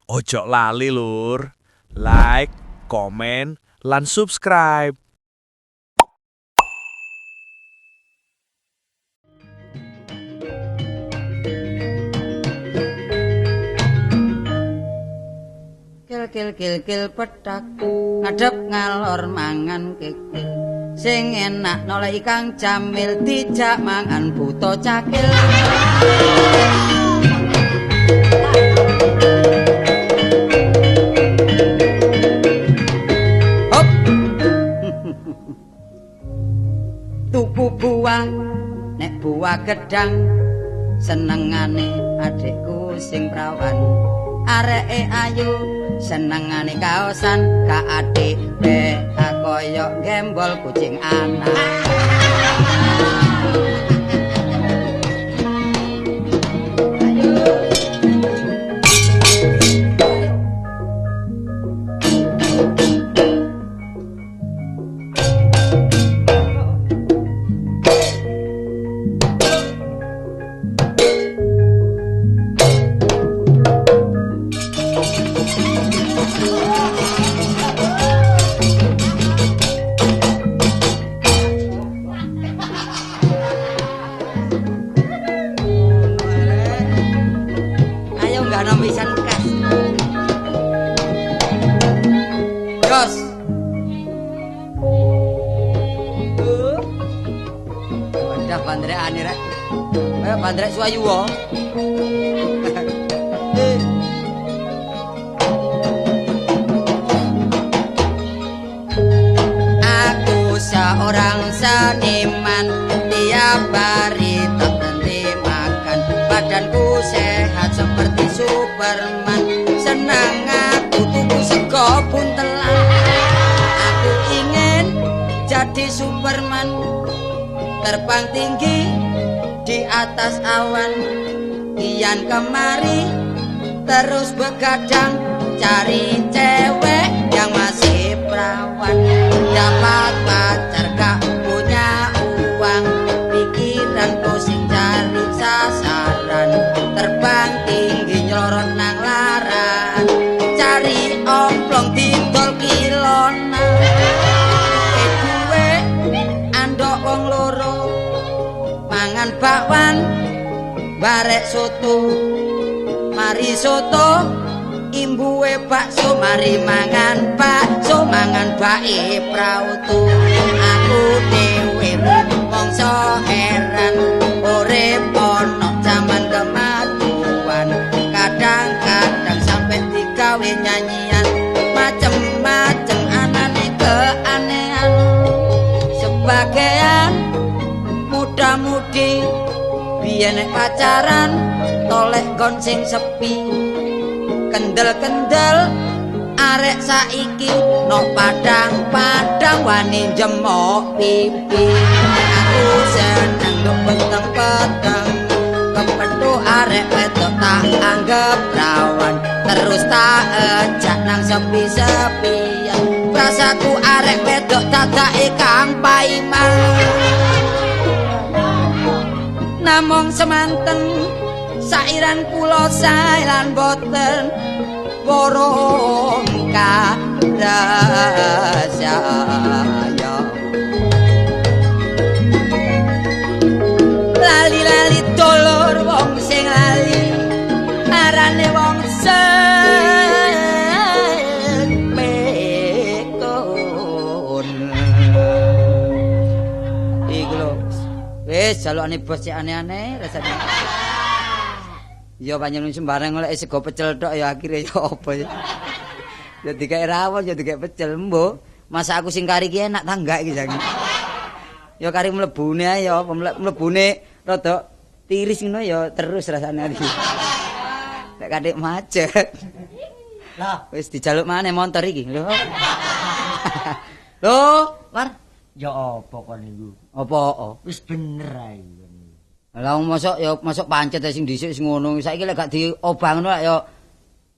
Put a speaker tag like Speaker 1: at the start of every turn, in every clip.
Speaker 1: Ojo lali lur, like, komen, lan subscribe.
Speaker 2: Kil kil kil kil pethak ngadep ngalor mangan kikil sing enak noleh Kang Jamil dijak mangan buta cakil. Hop. Tuku buah nek buah gedang senengane adikku sing prawan areke ayu senengane kaosan ka adik be koyo gembol kucing anak. Ayo nggak ada pisan kas. Jos. Wadah bandrekane rek. Kaya bandrek suwayu wo. Aku seorang seniman, tiap hari tak berhenti makan. Badanku sehat seperti Superman. Senang aku tuku sego buntelan. Aku ingin jadi Superman, terbang tinggi di atas awan. Kian kemari terus begadang, cari cewek yang masih perawan. Dapat pacar gak punya uang, pikiran pusing cari sasaran. Terbang tinggi nyelorot nang laran, cari omplong didol kilonan. Duwe andok wong loro, mangan bakwan barek soto. Mari soto imbuwe bakso, mari mangan bakso, mangan bae prautu. Aku dhewe mongso heran, urip ono jaman kemajuan. Kadang-kadang sampe digawe nyanyian, macem-macem anane keanehan. Sebagian muda-mudi biyen nek pacaran tolek gon sing sepi. Kendel-kendel arek saiki no padang-padang wani jemok pipi. Aku seneng nduk peteng-peteng, kepethu arek wedok tak anggap rawan. Terus tak ejak nang sepi-sepian, rasaku arek wedok dadake Kang Paiman. Namung semanten sairan kula sae lan boten borong karasaya. Lali-lali dolor wong sing lali arane wong sing pekon. Iku lho wis jalukane bos cek aneh-aneh rasane. Ya panjenengan sembarang golek sego pecel tok ya akhire ya apa ya. Ya dikek rawon ya dikek pecel mbok. Masa aku sing kari ki enak ta enggak iki jang. Ya kari mlebune ae ya apa mlebune rada tiris ngono ya terus rasane iki. Nek katik macet. Lah wis dijaluk maneh montor iki lho. Lho, War.
Speaker 3: Ya apa kon niku?
Speaker 2: Apa?
Speaker 3: Wis bener ae.
Speaker 2: Lah mosok ya mosok pancet sing dhisik sing ngono. Saiki lek gak diobang ngono ya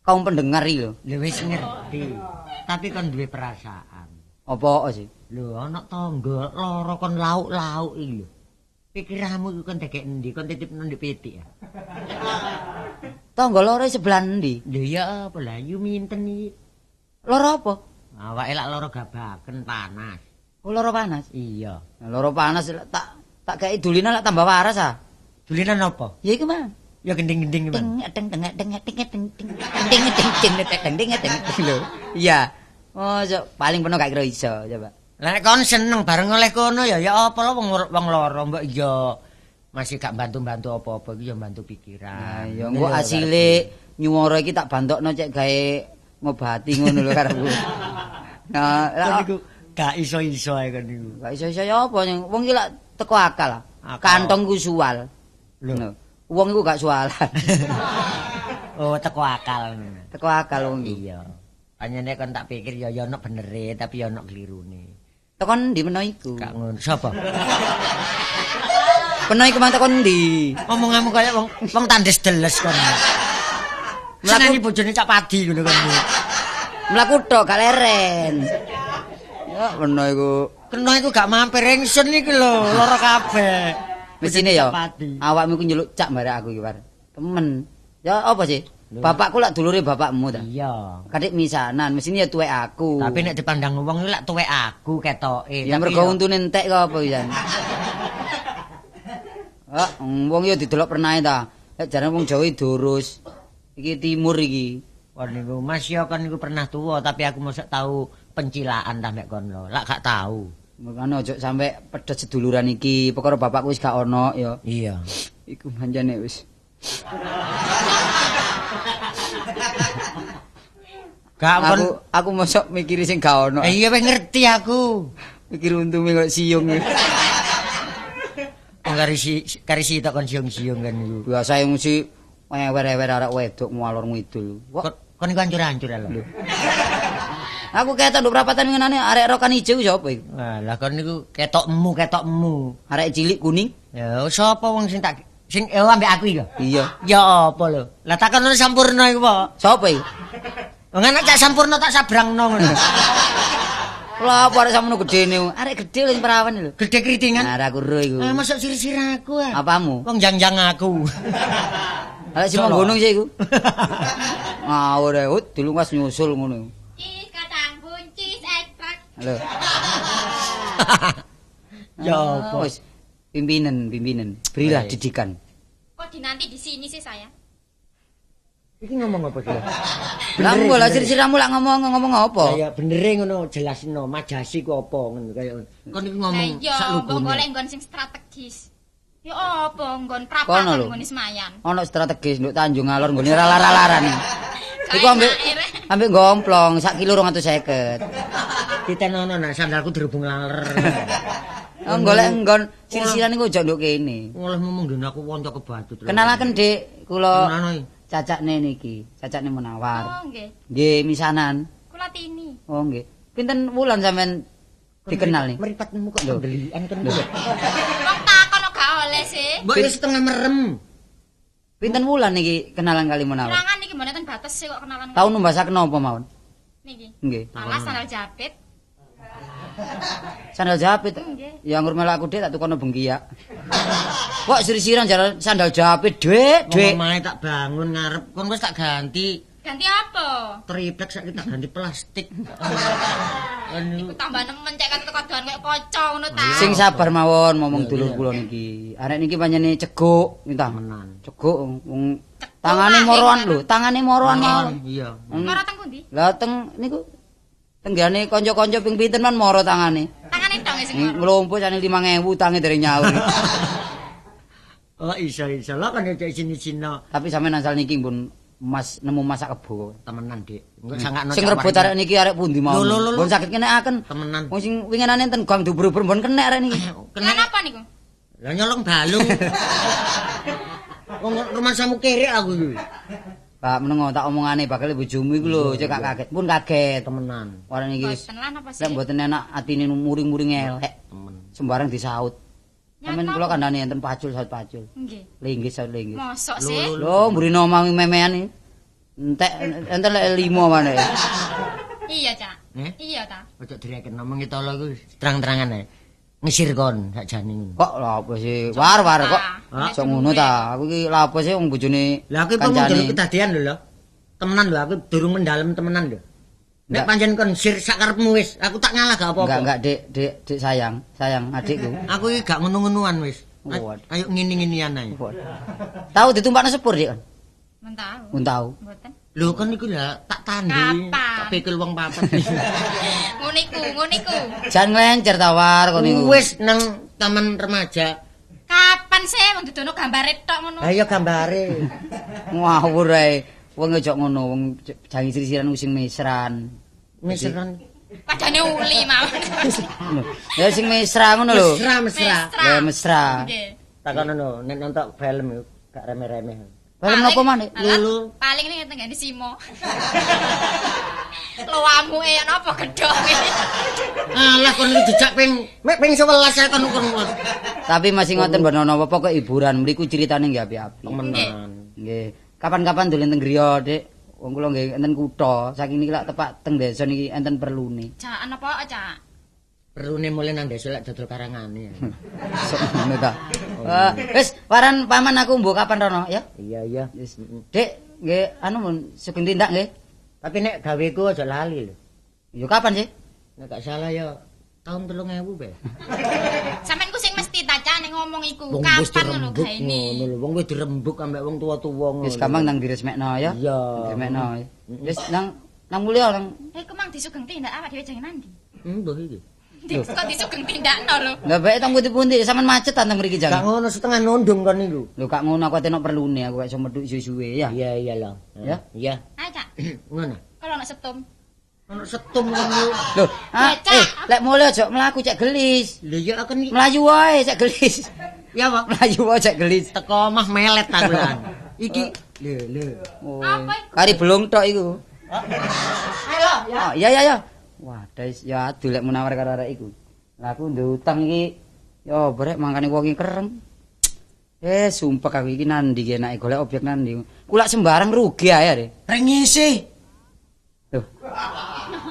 Speaker 2: kaum pendengar iki lho.
Speaker 3: Lho wis ngerti. Tapi kon duwe perasaan.
Speaker 2: Apa sih?
Speaker 3: Lho ana tangga lara kon lauk-lauk iki lho. Pikiranmu iku kon degek endi? Kon titipno ndek pitik ya.
Speaker 2: Tangga loro sebelah endi?
Speaker 3: Lho ya apa lah yu minten iki.
Speaker 2: Loro apa?
Speaker 3: Awake lak loro gabaken panas.
Speaker 2: Oh loro panas?
Speaker 3: Iya.
Speaker 2: Loro panas tak gawe dulinan lak tambah waras ah.
Speaker 3: Dulinan apa?
Speaker 2: Ya iku mah.
Speaker 3: Ya gending-gending
Speaker 2: mah. Teng teng teng teng teng teng teng teng teng teng teng teng lho. Iya. Oh, paling peno gak kira iso coba.
Speaker 3: Lah nek kon seneng bareng oleh kono ya ya apa lho wong loro mbok ya masih gak bantu-bantu apa-apa iki ya bantu pikiran.
Speaker 2: Nah, ya engko asile nyuwara iki tak bantokno cek gawe ngobati ngono lho karepku. Nah,
Speaker 3: lah iku gak iso-iso ae kon niku.
Speaker 2: Gak iso-iso ya apa wong iki lak teko akal. Kantong ku suwal. Lho. Wong iku gak suwalan.
Speaker 3: Oh, teko akal.
Speaker 2: Teko akal wong iki.
Speaker 3: Iya. Panjenengan kon tak pikir ya ya ono benere tapi ya ono klirune.
Speaker 2: Tekon ndi meno iku?
Speaker 3: Gak ngono. Sapa?
Speaker 2: Peno iku mang tekon ndi?
Speaker 3: Omonganmu kaya wong wong tandes deles kon. Mlaku bojone Cak Padi ngono kon.
Speaker 2: Mlaku tok gak leren. Ya peno iku.
Speaker 3: Kena iku gak mampir ingsun iki lho, lara kabeh.
Speaker 2: Mesine ya. Awakmu iku nyeluk cak barek aku iki, War. Temen. Ya apa sih? Bapakku lak dulure bapakmu ta?
Speaker 3: Iya.
Speaker 2: Kadek misanan, mesine ya tuwek aku.
Speaker 3: Tapi nek dipandang wong iku lak tuwek aku ketoke.
Speaker 2: Ya mergo untune entek kok apa pisan. Ah, wong ya didelok pernahe ta. Lek jarane wong Jawa durus. Iki timur iki.
Speaker 3: Kon niku Mas ya kon niku pernah tuwa tapi aku mosok tau pencilaan ta mek kon lho. Lak gak tau.
Speaker 2: Makane ojo sampe pedhot seduluran iki, perkara bapakku wis gak ono ya.
Speaker 3: Iya.
Speaker 2: Iku pancene wis.
Speaker 3: Gak
Speaker 2: aku mosok mikiri sing gak ono.
Speaker 3: Iya wis ngerti aku.
Speaker 2: Mikir untunge kok siung.
Speaker 3: Wong kari si tok kon siung-siung kan iku.
Speaker 2: Biasa mesti ewer-ewer arek wedok ngalor ngidul.
Speaker 3: Kok kon iku ancur-ancur lho.
Speaker 2: Aku ketok nduk prapatan ngenane arek rokan ijo ku sapa iku?
Speaker 3: Lah kon niku ketokmu.
Speaker 2: Arek cilik kuning.
Speaker 3: Ya sapa wong sing tak sing ambek aku iki?
Speaker 2: Iya.
Speaker 3: Ya apa lho? Lah takono Sampurna iku, Pak.
Speaker 2: Sapa iku?
Speaker 3: Wong anak Cak Sampurna tak sabrangno ngono.
Speaker 2: Lha apa arek samono gedene? Arek gedhe lho perawan lho.
Speaker 3: Gedhe kritingan.
Speaker 2: Nah, aku ro iku.
Speaker 3: Ah, masuk sir-sir aku ah.
Speaker 2: Apamu?
Speaker 3: Wong jang-jang aku.
Speaker 2: Arek sing manggonung sih iku. Ngawur ae, dilungkas nyusul ngono.
Speaker 4: Cis kacang buncis ekstrak.
Speaker 2: Lho.
Speaker 3: Ya apa?
Speaker 2: Wis pimpinan. Berilah didikan.
Speaker 4: Kok dinanti di sini sih saya?
Speaker 3: Iki ngomong apa sih?
Speaker 2: Lah mbok lah sir-siramu lak ngomong apa?
Speaker 3: Ya benere ngono jelasno majasi ku apa ngono kaya kon iku ngomong sak lugune.
Speaker 4: Mbok golek nggon sing strategis. Ya apa nggon prapatan nggone Semayan.
Speaker 2: Ono strategis nduk Tanjung Alor nggone ralar-ralaran. Iku ambek gomplong sak kilo 250.
Speaker 3: Titenono nak sandalku dirubung laler.
Speaker 2: Golek nggon sir-siran iku aja nduk kene.
Speaker 3: Oleh ngomong ngene aku wonco kebatut.
Speaker 2: Kenalaken Dik, kula cacakne niki, cacakne Munawar.
Speaker 4: Oh nggih.
Speaker 2: Nggih, misanan.
Speaker 4: Kula Tini.
Speaker 2: Oh nggih. Pinten wulan sampean dikenal nih?
Speaker 3: Mripatmu kok ndelikan kon lho.
Speaker 4: Wong takon kok gak oleh sih.
Speaker 3: Mbok ya setengah merem.
Speaker 2: Pinten wulan niki kenalan kali Munawar?
Speaker 4: Kenalan niki mboten bates sih kok kenalan.
Speaker 2: Tau numbasaken napa mawon?
Speaker 4: Niki.
Speaker 2: Nggih.
Speaker 4: Alas sandal japit.
Speaker 2: Sandal japit. Ya nggur melok aku Dik tak tukono bengkiak. Kok sir-siran sandal japit, Dik, Dik.
Speaker 3: Omahe tak bangun ngarep kon wis tak ganti.
Speaker 4: Ganti apa?
Speaker 3: Triplek saiki tak ganti plastik.
Speaker 4: Iku tambah nemen cek kate kadoan koyo kaca ngono ta.
Speaker 2: Sing sabar mawon ngomong dulur kula niki. Arek niki pancene ceguk, entah
Speaker 3: menan.
Speaker 2: Ceguk wong tangane moroan lho, tangane moroan mawon.
Speaker 3: Iya.
Speaker 4: Moro teng pundi?
Speaker 2: Lah teng niku tenggane kanca-kanca ping pinten man moro tangane.
Speaker 4: Tangane tok sing moro.
Speaker 2: Nglumpuh jane 5000 tange dereng nyaur.
Speaker 3: Oh iso-iso lho kan cek sini-sino.
Speaker 2: Tapi sampean asal niki pun mas nemu masak kebo.
Speaker 3: Temenan, Dik. Engko sangakno
Speaker 2: sing rebut arek niki arek pundi mawon. Mbon sakit kenekaken.
Speaker 3: Temenan.
Speaker 2: Wong sing winginane enten gang dubur-ubur mbon kenek arek niki.
Speaker 4: Kena apa niku?
Speaker 3: Lah nyolong balung. Wong rumangsamu kerek aku iki.
Speaker 2: Pak menengo tak omongane bakal bojomu iku lho, cek gak kaget. Pun kaget.
Speaker 3: Temenan.
Speaker 2: Ora niki wis.
Speaker 4: Mboten lan apa sih?
Speaker 2: Lek mboten enak atine muring-muring elek.
Speaker 3: Temen.
Speaker 2: Sembarang disaut. Sampeyan kula kandhane enten pacul saut pacul.
Speaker 4: Nggih.
Speaker 2: Linggis saut linggis.
Speaker 4: Mosok sih.
Speaker 2: Lho, mburine omah memean iki. Entek enten lek 5 maneh.
Speaker 4: Iya, Cak.
Speaker 3: Eh?
Speaker 4: Iya ta.
Speaker 3: Ojo direken ngomong iki tolo iku terang-terangan ae. Ngisir kon sakjane ngono.
Speaker 2: Kok lha apa sih? War-war kok. Sok ngono ta. Aku iki lha apa sih wong bojone.
Speaker 3: Lah aku iku ndelok kedadian lho lho. Temenan lho aku durung mendalem temenan lho. Nek pancen kon sir sakarepmu wis, aku tak ngalah gak apa-apa.
Speaker 2: Enggak, Dik, Dik sayang, sayang adikku.
Speaker 3: Aku iki gak ngono-ngonoan wis. Ayo ngene-ngenean ae.
Speaker 2: Tahu ditumpakno sepur, Dik?
Speaker 4: Men tahu.
Speaker 2: Men tahu.
Speaker 4: Mboten.
Speaker 3: Lho kon iku lha tak tandhi, tak pikul wong papat.
Speaker 4: Ngono iku, ngono iku.
Speaker 2: Jan nglencer ta war kon iku.
Speaker 3: Wis nang taman remaja.
Speaker 4: Kapan sih wong dudono gambare tok ngono?
Speaker 3: Ha iya gambare.
Speaker 2: Ngawur ae. Wong ojo ngono, wong jangi sir-siran sing mesran.
Speaker 3: Mesran.
Speaker 4: Padane uli mawon.
Speaker 2: Ya sing mesra ngono lho.
Speaker 3: Mesra, mesra.
Speaker 2: Ya mesra.
Speaker 4: Nggih.
Speaker 3: Takono nek nonton film iku gak remeh-remeh.
Speaker 2: Film napa maneh?
Speaker 3: Lulu.
Speaker 4: Paling ning tenggene Simo. Loamuke ya napa gedhonge.
Speaker 3: Alah kon iki dijak ping mek ping 11 ae kon kon.
Speaker 2: Tapi masih ngoten mboten napa pokoke hiburan mriku critane nggih apik-apik.
Speaker 3: Temenan.
Speaker 2: Nggih. Kapan-kapan dolen teng griya, Dik. Wong kula nggih enten kutha, saking niki lak tepak teng desa niki enten perlune.
Speaker 4: Cak napa, Cak?
Speaker 3: Perlune mulih nang desa lek dodol karangane.
Speaker 2: Sok ngono ta. Wis, waran paman aku mbok kapan rono ya?
Speaker 3: Iya, iya.
Speaker 2: Wis. Dik, nggih anu mun sugeng tindak nggih.
Speaker 3: Tapi nek gaweku aja lali lho.
Speaker 2: Ya kapan sih?
Speaker 3: Nek gak salah ya tahun 3000 bae.
Speaker 4: Sampeyan ku sing mesti ta Cak nek ngomong iku kapan ngono gaene.
Speaker 3: Ngono lho, wong wis dirembuk ambek wong tuwa-tuwa ngono.
Speaker 2: Wis gampang nang diresmekno ya.
Speaker 3: Iya.
Speaker 2: Diresmekno. Wis nang nang mulya nang.
Speaker 4: Iku mang disugeng tindak awak dhewe jangan nandi.
Speaker 3: Mbah iki.
Speaker 4: Kok disugeng tindakno lho.
Speaker 2: Lah bae teng pundi-pundi sampean macet ta teng mriki
Speaker 3: Gak
Speaker 2: jangan.
Speaker 3: ngono setengah nondong kon niku.
Speaker 2: Lho gak ngono aku atene perlune aku gak iso medhuk suwe-suwe ya.
Speaker 3: Iya iya lho.
Speaker 2: Ya.
Speaker 3: Iya.
Speaker 4: Ayo Cak.
Speaker 3: Ngono.
Speaker 4: Kalau ono setum.
Speaker 3: Ono setum ngono.
Speaker 2: Lho, lek mulih aja mlaku cek gelis.
Speaker 3: Lho ya aku niki
Speaker 2: mlayu wae cek gelis.
Speaker 3: Ya apa?
Speaker 2: Mlayu wae cek gelis.
Speaker 3: Teko omah melet aku lan. Iki lho lho.
Speaker 4: Apa iku?
Speaker 2: Kari belung tok iku.
Speaker 3: Ayo ya.
Speaker 2: Oh, iya iya ya. Wah, des ya aduh lek munawar karo arek iku. Lah aku ndek utang iki ya brek mangkane wong iki kereng. Sumpah aku iki nandi ki enake golek objek nandi. Kulak sembarang rugi ae arek.
Speaker 5: Pringisi.
Speaker 2: Lho.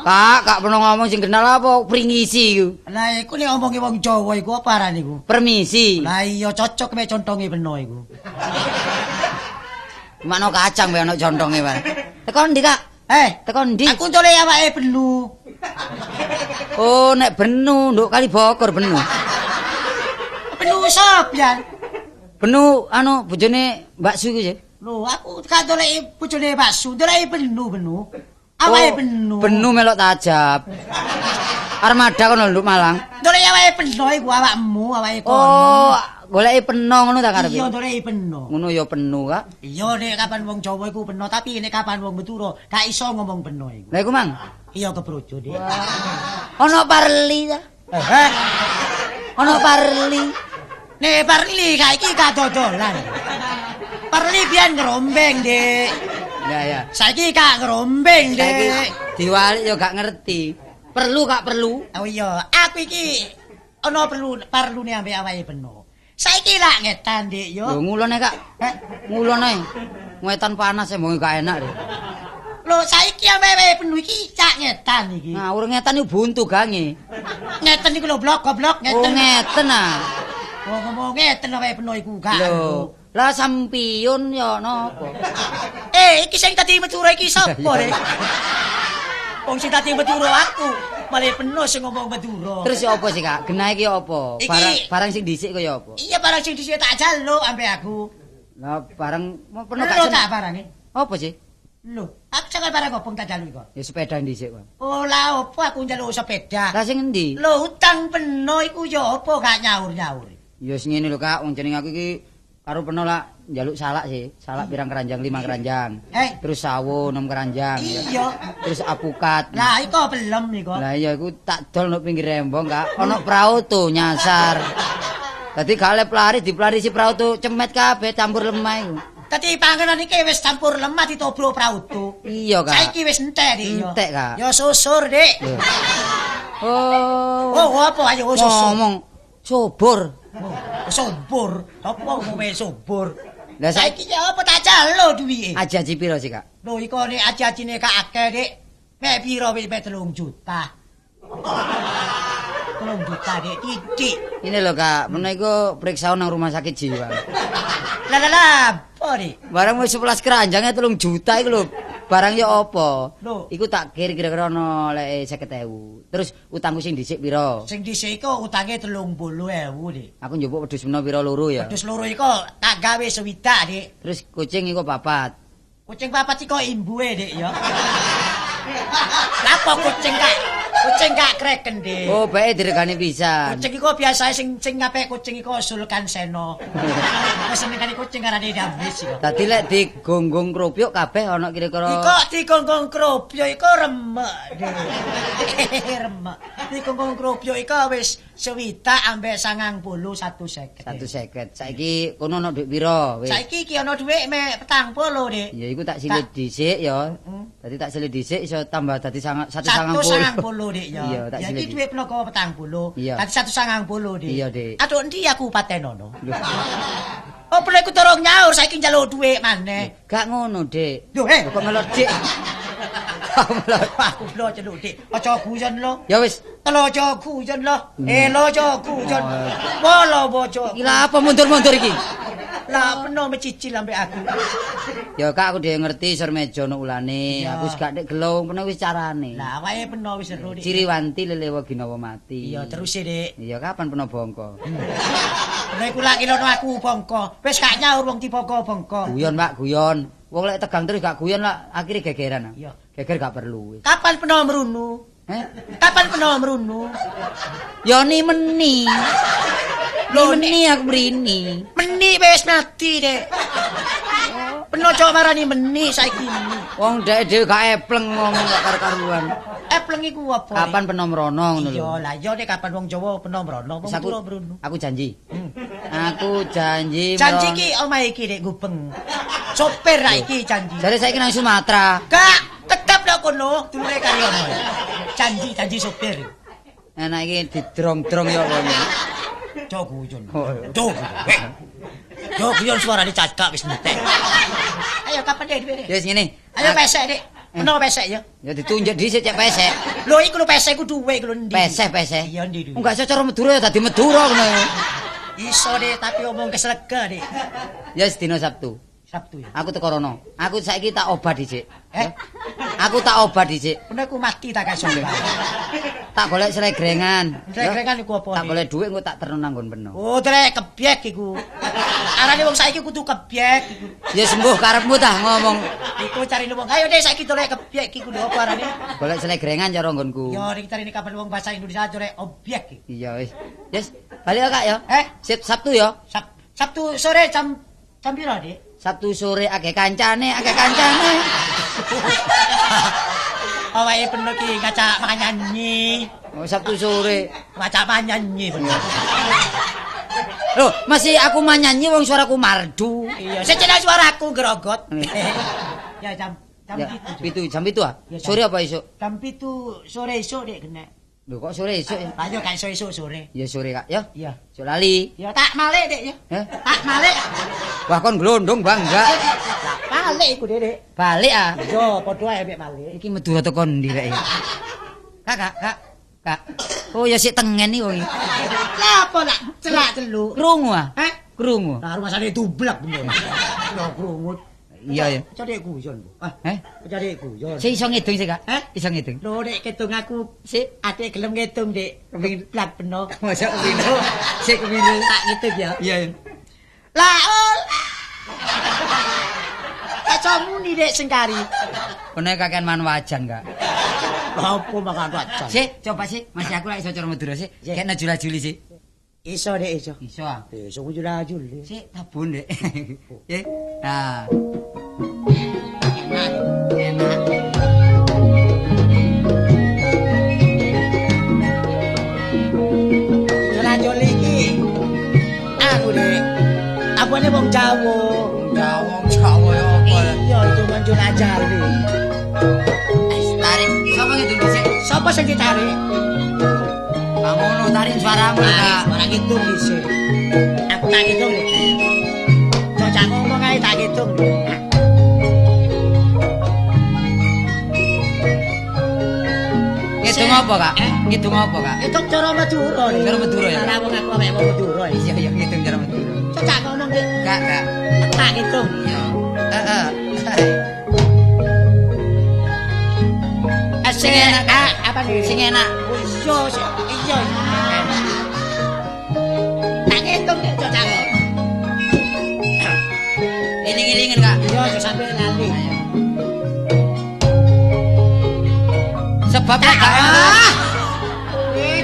Speaker 2: Kak, kak pernah ngomong sing kenal apa pringisi iku?
Speaker 5: Lah iku nek omongi wong Jawa iku apa arane iku?
Speaker 2: Permisi.
Speaker 5: Lah iya cocok mek contonge beno iku.
Speaker 2: Makno kacang bae ana contonge wae. Teko ndi, Kak? Teko ndi?
Speaker 5: Aku ntole awake benu.
Speaker 2: Oh, nek benu nduk kali Bogor benu.
Speaker 5: Benu sop ya.
Speaker 2: Benu anu bojone Mbak Su iku sih.
Speaker 5: Lho, aku gak ndoleki bojone Mbak Su, ndoleki benu-benu. Awake benu.
Speaker 2: Benu melok tajab. Armada kono nduk Malang.
Speaker 5: Ndoleki awake peno iku awakmu, awake kono.
Speaker 2: Oh, goleki peno ngono ta karepe?
Speaker 5: Iya, ndoleki peno.
Speaker 2: Ngono ya peno, Kak.
Speaker 5: Iya, nek kapan wong Jawa iku peno, tapi nek kapan wong Madura gak iso ngomong peno iku.
Speaker 2: Lah iku, Mang.
Speaker 5: Iya kebrojo, Dik.
Speaker 2: Ono parli ta? Ono parli.
Speaker 5: Nek parli kaiki gak dodolan. Parli biyen ngerombeng, Dik.
Speaker 2: Ya ya.
Speaker 5: Saiki gak ngerombeng, Dik.
Speaker 2: Saiki diwalik ya gak ngerti. Perlu gak perlu?
Speaker 5: Oh iya, aku iki ana perlu parlune ambek awake peno. Saiki lak ngetan, Dik, yo.
Speaker 2: Lho ngulon ae, Kak. Ngulon ae. Ngetan panas e mbong gak enak, Dik.
Speaker 5: Lho saiki ambek awake peno iki cak ngetan iki.
Speaker 2: Ngawur ngetan iku buntu gange.
Speaker 5: Ngeten iku lho blok goblok ngeten.
Speaker 2: Oh ngeten ah.
Speaker 5: Oh ngomong ngeten awake peno iku gak.
Speaker 2: Lho, lah sampiyun ya napa?
Speaker 5: Iki sing tadi Madura iki sapa, Dik? Wong sing tadi Madura aku, malah peno sing ngomong Madura.
Speaker 2: Terus ya apa sih, Kak? Genah iki apa? Barang barang sing dhisik kaya apa?
Speaker 5: Iya, barang sing dhisik tak jaluk ambek aku.
Speaker 2: Lah barang peno gak
Speaker 5: seneng. Tak barange.
Speaker 2: Apa sih?
Speaker 5: Lho, aku sangat barang opo tak jaluk iku?
Speaker 2: Ya sepeda dhisik, Pak.
Speaker 5: Oh, lah opo aku njaluk sepeda?
Speaker 2: Lah sing endi?
Speaker 5: Lho, utang peno iku ya opo gak nyaur-nyaur.
Speaker 2: Ya wis ngene lho, Kak, wong jeneng aku iki karo peno lak njaluk salak sih, salak pirang keranjang, 5 keranjang. Terus sawo 6 keranjang.
Speaker 5: Iya.
Speaker 2: Terus apukat.
Speaker 5: Lah iku belum iku.
Speaker 2: Lah iya iku tak dol nang pinggir rembong, Kak. Ono prauto nyasar. Dadi gak oleh pelari dipelarisi prauto cemet kabeh campur lemah iku.
Speaker 5: Dadi panganan iki wis campur lemah ditobro prauto.
Speaker 2: Iya, Kak.
Speaker 5: Saiki wis entek, Dik.
Speaker 2: Entek, Kak.
Speaker 5: Ya susur, Dik.
Speaker 2: Oh.
Speaker 5: Oh, apa ayo susur.
Speaker 2: Ngomong subur.
Speaker 5: Oh, subur. Apa ngomong subur?
Speaker 2: Lah
Speaker 5: saiki ya apa tak jaluk duwike?
Speaker 2: Aji-aji piro sih, Kak?
Speaker 5: Lho iku nek aji-ajine gak akeh, Dik. Mek piro wis mek 3 juta. 3 juta Dik, titik.
Speaker 2: Ini lho Kak, mena iku periksa nang rumah sakit jiwa.
Speaker 5: Lah lah lah, apa Dik?
Speaker 2: Barang wis 11 keranjangnya 3 juta iku lho. Barang ya apa?
Speaker 5: Lho.
Speaker 2: Iku tak kira-kira ana lek 50.000. Terus utangku sing dhisik pira?
Speaker 5: Sing dhisik iku utange 30.000, Dik.
Speaker 2: Aku njupuk wedhus mena pira loro ya.
Speaker 5: Wedhus loro iku tak gawe swidak, Dik.
Speaker 2: Terus kucing iku papat.
Speaker 5: Kucing papat iku imbuhe, Dik ya. Lah apa kucing kak? Kucing gak kreken, Dik.
Speaker 2: Oh, bae diregani pisan.
Speaker 5: Kucing iku biasae sing ngapik kucing iku Sulkan Seno. Wis senengane kucing karane Damis iku.
Speaker 2: Dadi lek digonggung kropyuk kabeh ana kira-kira
Speaker 5: Iku digonggung kropyuk iku remek, Dik. Remek. Digonggung kropyuk iku wis swidak ambek 91 seket.
Speaker 2: 150. Saiki kono ana dhuwit pira wis?
Speaker 5: Saiki iki ana dhuwit mek 40, Dik.
Speaker 2: Ya iku tak silih dhisik ya. Dadi tak silih dhisik iso tambah dadi 190.
Speaker 5: 190, Dik ya.
Speaker 2: Iya, tak
Speaker 5: Ya
Speaker 2: silih.
Speaker 5: iki dhuwit ploko 40.
Speaker 2: Iya.
Speaker 5: Dadi 190, Dik.
Speaker 2: Iya, Dik.
Speaker 5: Aduh endi aku patenono? Oh, perlu iku durung nyaur saiki njaluk dhuwit maneh.
Speaker 2: Gak ngono, Dik.
Speaker 5: Lho, eh.
Speaker 2: Kok melok Dik? Kok melok.
Speaker 5: Aku lho celuk, Dik. Aja guyon lho.
Speaker 2: Ya wis,
Speaker 5: Telo aja guyon lho. Eh lho aja guyon. Wolo bojo.
Speaker 2: iki lha apa mundur-mundur iki?
Speaker 5: Lah peno mecicil ambek aku.
Speaker 2: Ya Kak, aku dhewe ngerti isor meja ono ulane.
Speaker 5: Iya.
Speaker 2: Aku wis gak nek gelung, peno wis carane.
Speaker 5: Lah awake peno wis seru, Dik.
Speaker 2: Ciriwanti lelewa ginawa mati.
Speaker 5: Iya, terus e, Dik.
Speaker 2: Iya, kapan peno bongko?
Speaker 5: Peno iku lak ilono aku bongko. Wis gak nyaur wong dibongko bongko.
Speaker 2: Guyon, Pak, guyon. Wong lek tegang terus gak guyon lah akhirnya gegeran.
Speaker 5: Iya.
Speaker 2: Geger gak perlu wis.
Speaker 5: Kapan peno mrunu?
Speaker 2: Eh?
Speaker 5: Kapan peno mrunu?
Speaker 2: Yoni meni. Lho meni aku mrini.
Speaker 5: Meni wis mati, Dik. Peno cok marani meni saiki meni.
Speaker 2: Wong dhek dhewe gak epleng ngomong gak karo-karuan.
Speaker 5: Epleng iku apa? Dik?
Speaker 2: Kapan peno mrono ngono lho.
Speaker 5: Iya, lah iya nek kapan wong Jawa peno mrono, wong
Speaker 2: Wis aku,
Speaker 5: Madura mrono.
Speaker 2: aku janji. Aku janji
Speaker 5: Janji
Speaker 2: mrono.
Speaker 5: ki omahe iki Dik Gubeng. Sopir ra iki janji.
Speaker 2: Jare saiki nang Sumatera.
Speaker 5: Gak, tetep nang kono, dulure Karyono. Janji janji sopir.
Speaker 2: Enak iki didrong-drong ya kono.
Speaker 5: Cok guyon.
Speaker 2: Oh, iya.
Speaker 5: Cok. Cok guyon suarane cacak wis entek. Ayo kapan Dik duwe, Dik?
Speaker 2: Ya wis ngene.
Speaker 5: Ayo pesek Dik. Peno pesek ya.
Speaker 2: Ya ditunjuk dhisik cek pesek.
Speaker 5: Lho iku lho pesek ku duwe iku lho endi?
Speaker 2: Pesek pesek.
Speaker 5: Iya endi duwe?
Speaker 2: Enggak iso cara Madura ya dadi Madura ngono.
Speaker 5: Iso Dik, tapi omong keslega Dik.
Speaker 2: Ya wis dina Sabtu.
Speaker 5: Sabtu ya.
Speaker 2: Aku teko rono. Aku saiki tak obat dhisik.
Speaker 5: Eh?
Speaker 2: Aku tak obat dhisik.
Speaker 5: Peno aku mati tak kasih.
Speaker 2: Tak golek slegrengan.
Speaker 5: Slegrengan iku apa,
Speaker 2: Tak
Speaker 5: Dik?
Speaker 2: golek dhuwit engko tak terno nang nggon peno.
Speaker 5: Oh, trek kebyek iku. Arane wong saiki kudu kebyek iku.
Speaker 2: Ya sembuh karepmu tah ngomong.
Speaker 5: Iku carine wong. Ayo Dik saiki dolek kebyek iku lho apa arane?
Speaker 2: Golek slegrengan cara nggonku.
Speaker 5: Yo nek carine kapan wong bahasa Indonesia dolek obyek iki.
Speaker 2: Iya wis. Yes, balik ya Kak ya.
Speaker 5: Eh?
Speaker 2: Sip Sabtu ya.
Speaker 5: Sabtu sore jam piro, Dik?
Speaker 2: Sabtu sore akeh kancane, akeh kancane.
Speaker 5: Awake peno ki ngacak manyanyi.
Speaker 2: Oh, Sabtu sore.
Speaker 5: Ngacak manyanyi bener.
Speaker 2: Loh, masih aku manyanyi wong suaraku mardu.
Speaker 5: Iya, secela suaraku grogot. Ya jam jam
Speaker 2: Ya,
Speaker 5: 7.
Speaker 2: 7, jam 7 ah?
Speaker 5: Ya, jam-
Speaker 2: Sore apa esuk?
Speaker 5: Jam 7 sore esuk Dik kena.
Speaker 2: Lho kok sore esuk ya?
Speaker 5: Lah yo gak iso esuk sore.
Speaker 2: Ya sore Kak, ya.
Speaker 5: Iya.
Speaker 2: Esuk lali.
Speaker 5: Ya tak malik Dik ya.
Speaker 2: Eh?
Speaker 5: Tak malik.
Speaker 2: Wah kon glondong bangga.
Speaker 5: Lah malik iku Dik.
Speaker 2: Balik ah.
Speaker 5: Yo padha ae mek malik.
Speaker 2: Iki Madura teko ndi rek? Kak, Kak, Kak. Kak. Oh ya sik tengen iki wong iki.
Speaker 5: Lah apa nak celak celuk?
Speaker 2: Krungu ah.
Speaker 5: Eh?
Speaker 2: Krungu.
Speaker 5: Lah rumasane dublek bener. Yo krungu.
Speaker 2: Iya ya.
Speaker 5: Cari guyon. Ah,
Speaker 2: Eh?
Speaker 5: cari guyon.
Speaker 2: Sik iso ngidung sik, Kak?
Speaker 5: Eh?
Speaker 2: Iso ngidung.
Speaker 5: Lho Dik ketung aku
Speaker 2: Sik.
Speaker 5: adik gelem ngitung Dik. Kepengin plak peno.
Speaker 2: Masa kepingin. Sik kepingin.
Speaker 5: Tak ngitung ya.
Speaker 2: Iya ya.
Speaker 5: Lah ol. Kaca muni Dik sengkari.
Speaker 2: Kono kakean man wajan, Kak.
Speaker 5: Lah opo makan wajan?
Speaker 2: Sik, coba sik. Masih aku lek iso cara Madura sik.
Speaker 5: Sik.
Speaker 2: Kekno jula-juli sik.
Speaker 5: Iso Dik iso.
Speaker 2: Iso ah.
Speaker 5: Iso jula-juli.
Speaker 2: Sik tabun, Dik. Eh. Nah.
Speaker 5: Enak.
Speaker 2: Enak.
Speaker 5: Jula-juli iki aku Dik. Apane wong Jawa.
Speaker 2: Jawa, Jawa ya apa?
Speaker 5: Iya, hitungan jula-juli.
Speaker 2: Wis tarik. Sapa ngidung dhisik?
Speaker 5: Sapa sing ditarik?
Speaker 2: Lah ngono tarik suaramu, Kak.
Speaker 5: Ora ngitung dhisik. Aku tak ngitung Dik. Cocok ngomong ae tak ngitung.
Speaker 2: Ngitung Ngitung apa, Kak? Ngitung apa, Kak?
Speaker 5: Ngitung cara Madura.
Speaker 2: Cara Madura ya.
Speaker 5: Ora wong aku awake wong Madura.
Speaker 2: Iya, iya ngitung cara Madura.
Speaker 5: Cocok ngomong ki.
Speaker 2: Kak, Kak.
Speaker 5: Aku tak ngitung.
Speaker 2: Iya. Heeh.
Speaker 5: Sing enak, Kak. Apa nih?
Speaker 2: Sing enak.
Speaker 5: Iya, iya. Tak ngitung nek cocok.
Speaker 2: Iling-ilingen, Kak.
Speaker 5: Iya, aja sampe lali.
Speaker 2: Sebab kok gak enak.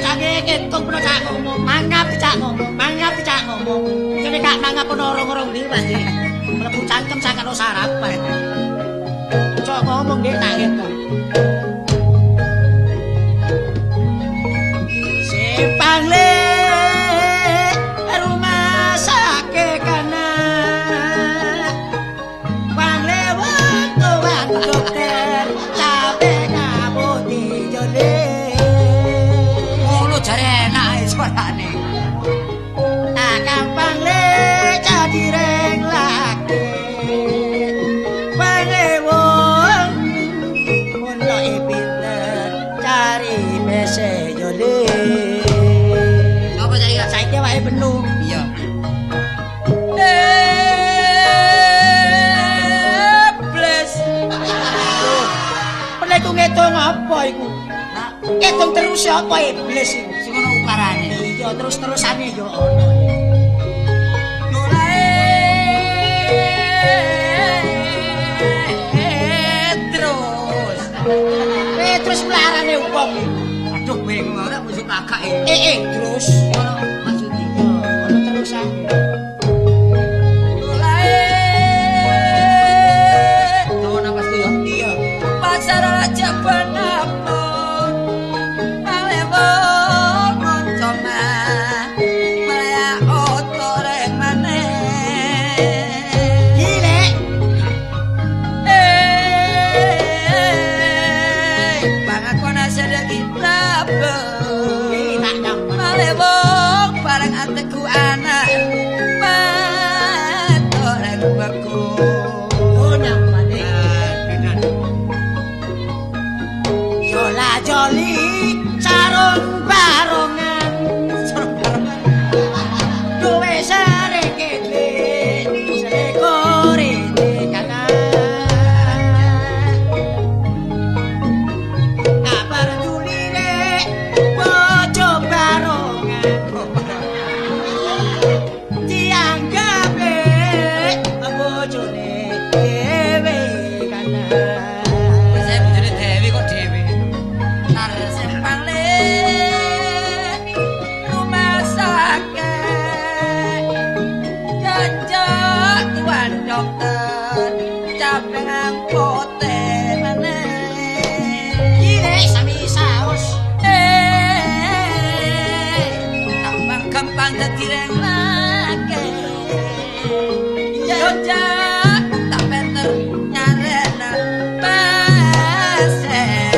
Speaker 5: Canggih ngitung peno cak ngomong, mangap cak ngomong, mangap cak ngomong. Jane gak mangap ono orang-orang liwat iki. Mlebu cangkem sakano sarapan. Cok ngomong nek tak ngitung. Simpang le rumah sakit kanan. Wang lewat tuan dokter capek ngaputi jole.
Speaker 2: Ngono jare enak suarane.
Speaker 5: Tak gampang le jadi reng lagi. Wang lewat mulai pinter cari bese jole. Saiki wae penuh.
Speaker 2: Iya. Bless.
Speaker 5: Penek ku ngitung apa iku? Ngitung terus apa iblis iku?
Speaker 2: Sing ono ukarane.
Speaker 5: Iya, terus-terusane ya ono.
Speaker 2: Terus.
Speaker 5: Terus melarane wong iki.
Speaker 2: Aduh, bingung ora musuh kakak iki.
Speaker 5: Terus
Speaker 2: ono maksud iki.
Speaker 5: Ono terusan.
Speaker 2: Dawa napasku ya.
Speaker 5: Iya.
Speaker 2: Pasar aja banapun. Malewo kanca mah. Melea otore maneh.
Speaker 5: Gile.
Speaker 2: Pangakon sedeki Malewong bareng anteku anak patoreng beku.
Speaker 5: Oh nyamane. Jola joli sarung barongan. Sarung barongan. Duwe sare kele sekore kanan. Kabar juline bojo barongan. Dianggape bojone dhewe kanan.
Speaker 2: Saya bojone Dewi kok dhewe. Tar sempang le rumah sakit. Janjak tuan dokter capek angkote maneh.
Speaker 5: Gile sami saus.
Speaker 2: Gampang gampang dadi reng lake. Janjak tak penter nyarena pasien.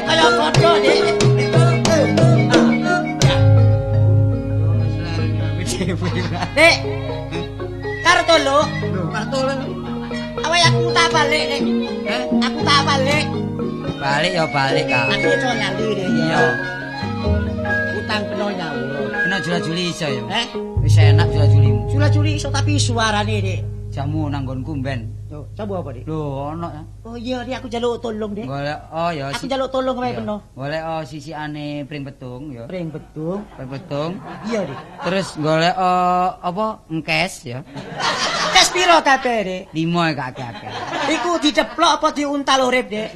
Speaker 5: Kaya kodho, Dik. Dik. Kartolo.
Speaker 2: Kartolo.
Speaker 5: Awake aku tak balik, Dik. Aku tak balik.
Speaker 2: Balik ya balik, Kak.
Speaker 5: Aku iso lali, Dik.
Speaker 2: Iya.
Speaker 5: Utang peno nyaur.
Speaker 2: Kena jula-juli iso ya.
Speaker 5: Eh?
Speaker 2: Wis enak jula-julimu.
Speaker 5: Jula-juli iso tapi suarane, Dik.
Speaker 2: Jamu nang nggonku mben.
Speaker 5: Lho, coba apa, Dik?
Speaker 2: Lho, ono ya.
Speaker 5: Oh iya, Dik, aku njaluk tolong, Dik.
Speaker 2: Golek oh ya.
Speaker 5: Aku njaluk tolong wae peno.
Speaker 2: Golek oh sisikane pring petung ya.
Speaker 5: Pring betung.
Speaker 2: Pring petung.
Speaker 5: Iya, Dik.
Speaker 2: Terus golek apa engkes ya.
Speaker 5: Kes piro kabeh, Dik?
Speaker 2: 5 gak akeh-akeh.
Speaker 5: Iku diceplok apa diuntal urip, Dik?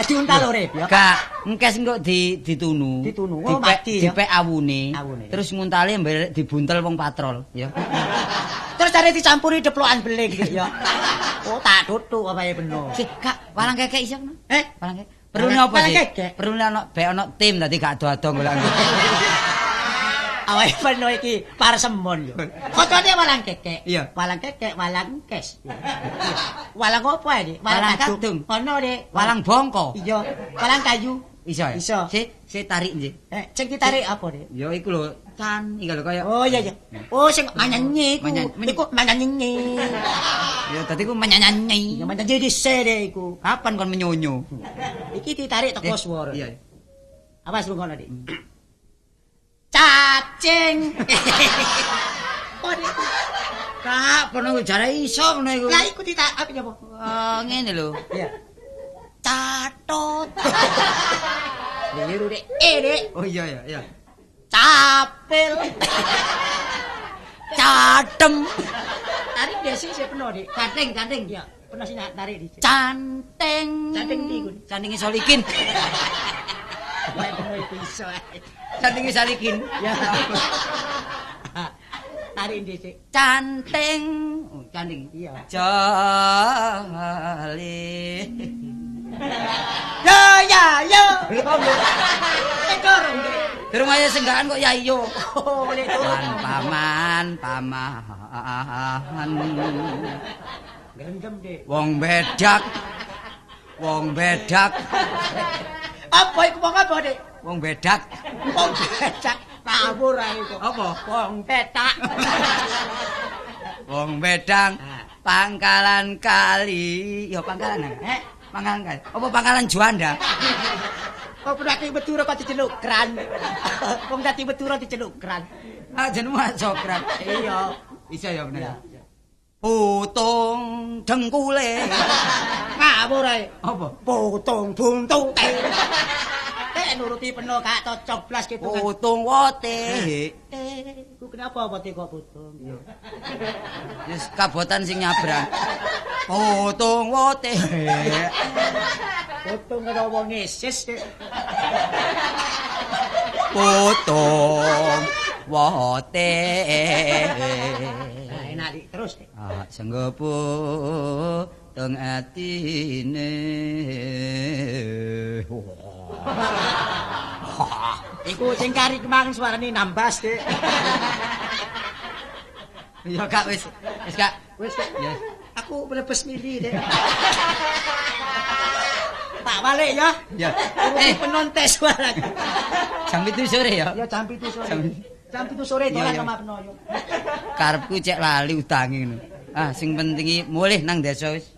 Speaker 5: Diuntal urip ya.
Speaker 2: Gak, engkes engko ditunu.
Speaker 5: Ditunu. Oh, mati ya.
Speaker 2: Dipek awune.
Speaker 5: Awune.
Speaker 2: Terus nguntale mbek dibuntel wong patrol ya.
Speaker 5: Terus cari dicampuri deplokan beling, Dik ya. Oh, tak tutuk apa ya peno.
Speaker 2: Sik, Kak, walang kekek iso ngono?
Speaker 5: Eh?
Speaker 2: Walang kekek. Perlune apa
Speaker 5: Walang
Speaker 2: sih?
Speaker 5: kekek?
Speaker 2: Perlune ono bek ono tim dadi gak ado-ado golek.
Speaker 5: Awake peno iki parsemon yo. Kocone walang kekek.
Speaker 2: Iya.
Speaker 5: Walang kekek, walang kes. Walang apa, Dik?
Speaker 2: Walang kadung.
Speaker 5: Ono, Dik.
Speaker 2: Walang bongko.
Speaker 5: Iya, walang kayu.
Speaker 2: Iso ya?
Speaker 5: Iso.
Speaker 2: Si tarik nggih.
Speaker 5: Sing ditarik apa, Dik?
Speaker 2: Ya iku lho, can iki lho kaya.
Speaker 5: Oh iya iya. Oh sing manyanyi iku. Iku manyanyi.
Speaker 2: Ya dadi ku menyanyi.
Speaker 5: Ya menyanyi dhisik Dik iku.
Speaker 2: Kapan kon menyonyo?
Speaker 5: Iki ditarik teko swara.
Speaker 2: Iya.
Speaker 5: Awas rungokno, Dik. Cacing. Oh, Dik.
Speaker 2: Kak, pono jare iso ngono iku.
Speaker 5: Lah iku ditarik apa ya, apa?
Speaker 2: Oh, ngene lho.
Speaker 5: Iya.
Speaker 2: Catot.
Speaker 5: Liru, Dik. Dik.
Speaker 2: Oh iya iya iya.
Speaker 5: Capil.
Speaker 2: Catem.
Speaker 5: Tarik dhisik sik peno, Dik.
Speaker 2: Canting, canting.
Speaker 5: Iya, peno sing tarik dhisik.
Speaker 2: Canting.
Speaker 5: Canting ndi iku?
Speaker 2: Cantinge Solikin.
Speaker 5: Wae peno iku iso ae.
Speaker 2: Cantinge Solikin.
Speaker 5: Ya. Tarik dhisik.
Speaker 2: Canting. Oh, canting.
Speaker 5: Iya.
Speaker 2: Jali.
Speaker 5: Ya ya ya. Durung.
Speaker 2: Durung aja senggakan kok ya iyo.
Speaker 5: Oh, boleh turun.
Speaker 2: Lan paman, paman.
Speaker 5: Gerendem, Dik.
Speaker 2: Wong bedak. Wong bedak.
Speaker 5: Apa iku wong apa, Dik?
Speaker 2: Wong bedak.
Speaker 5: Wong bedak. Ngawur ae kok.
Speaker 2: Apa?
Speaker 5: Wong petak.
Speaker 2: Wong bedang pangkalan kali. Ya pangkalan.
Speaker 5: Heh.
Speaker 2: Pangkalan kali. Apa pangkalan Juanda?
Speaker 5: Kok pernah Madura kok diceluk kran. Wong dadi Madura diceluk kran.
Speaker 2: Ah jenengmu Sokran.
Speaker 5: Iya.
Speaker 2: Bisa ya bener. Putung dengkule.
Speaker 5: Ngawur ae.
Speaker 2: Apa?
Speaker 5: Putung buntute. Nek nuruti peno gak cocok blas gitu kan.
Speaker 2: Putung wote.
Speaker 5: Iku kenapa wote kok putung?
Speaker 2: Iya. Wis kabotan sing nyabrang. Putung wote.
Speaker 5: Putung karo wong isis, Dik.
Speaker 2: Putung wote.
Speaker 5: Nah, enak Dik, terus Dik.
Speaker 2: Ah, sanggup putung atine.
Speaker 5: Iku sing kari kemarin suarane nambas, Dik.
Speaker 2: Ya Kak wis. Wis Kak.
Speaker 5: Wis, Dik.
Speaker 2: Ya.
Speaker 5: Aku mlebes mili, Dik. Tak balik ya.
Speaker 2: Ya.
Speaker 5: Penontes suara.
Speaker 2: Jam 7 sore ya.
Speaker 5: Ya jam 7 sore. Jam 7 sore dolan sama Peno yo.
Speaker 2: Karepku cek lali utange ngono. Ah sing penting iki mulih nang desa wis.